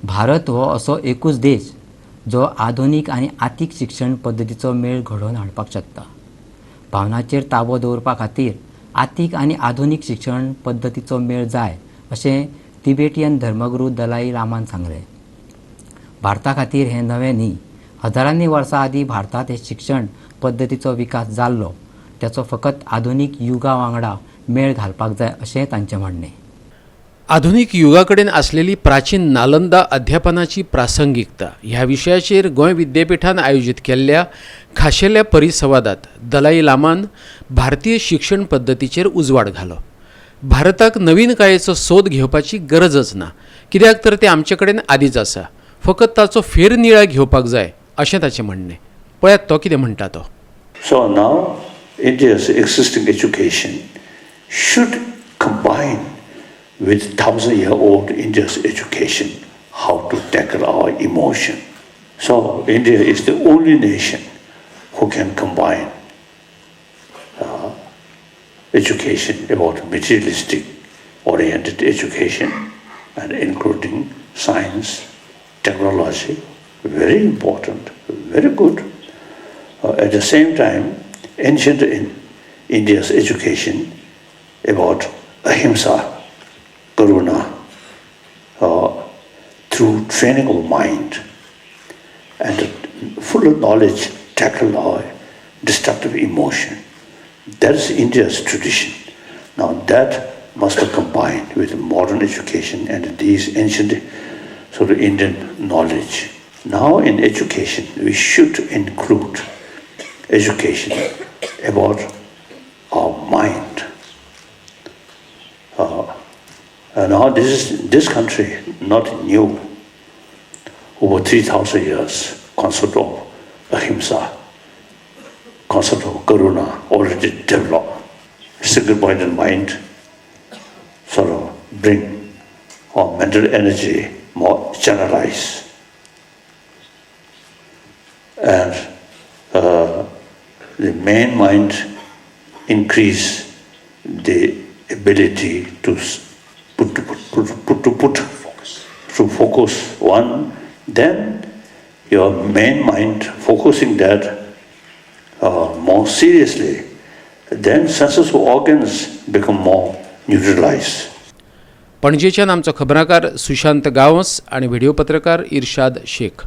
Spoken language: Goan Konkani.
भारत हो असो एकूच देश जो आधुनीक आनी आतीक शिक्षण पद्दतीचो मेळ घडोवन हाडपाक शकता. भावनाचेर ताबो दवरपा खातीर आतीक आनी आधुनीक शिक्षण पद्दतीचो मेळ जाय अशें तिबेटियन धर्मगुरू दलाई लामान सांगलें. भारता खातीर हें नवें न्ही. हजारांनी वर्सां आदीं भारतांत हे शिक्षण पद्दतीचो विकास जाल्लो. त्याचो फकत आधुनीक युगा वांगडा मेळ घालपाक जाय अशें तांचें म्हणणें. आधुनीक युगा कडेन आसलेली प्राचीन नालंदा अध्यापनाची प्रासंगिकता ह्या विशयाचेर गोंय विद्यापिठान आयोजीत केल्ल्या खाशेल्या परिसंवादात दलाई लामान भारतीय शिक्षण पद्दतीचेर उजवाड घालो. भारताक नवीनकायेचो सोद घेवपाची गरजच ना, कित्याक तर तें आमचे कडेन आदींच आसा, फकत ताचो फेरनियाळ घेवपाक जाय अशें ताचें म्हणणें. पळयात तो कितें म्हणटा तो. So now India's existing education should combine with 1,000-year-old India's education, how to tackle our emotion. So India is the only nation who can combine education about materialistic oriented education and including science, technology, very important, very good. At the same time, ancient in India's education about ahimsa, karuna, through training of mind and full of knowledge, tackle our destructive emotion. That is India's tradition. Now that must be combined with modern education and these ancient sort of Indian knowledge. Now in education, we should include education about our mind. And now this is this country not new. Over 3,000 years, concept of ahimsa, concept of karuna already developed. Single-pointed mind sort of bring our mental energy more channelized. And the main mind increase the ability to put, put, put, put, to put focus. To focus one, then your main mind focusing that more seriously, then senses organs become more neutralized. पणजेच्यान आमचो खबराकार सुशांत गांवस आणि व्हिडिओ पत्रकार इर्शाद शेख.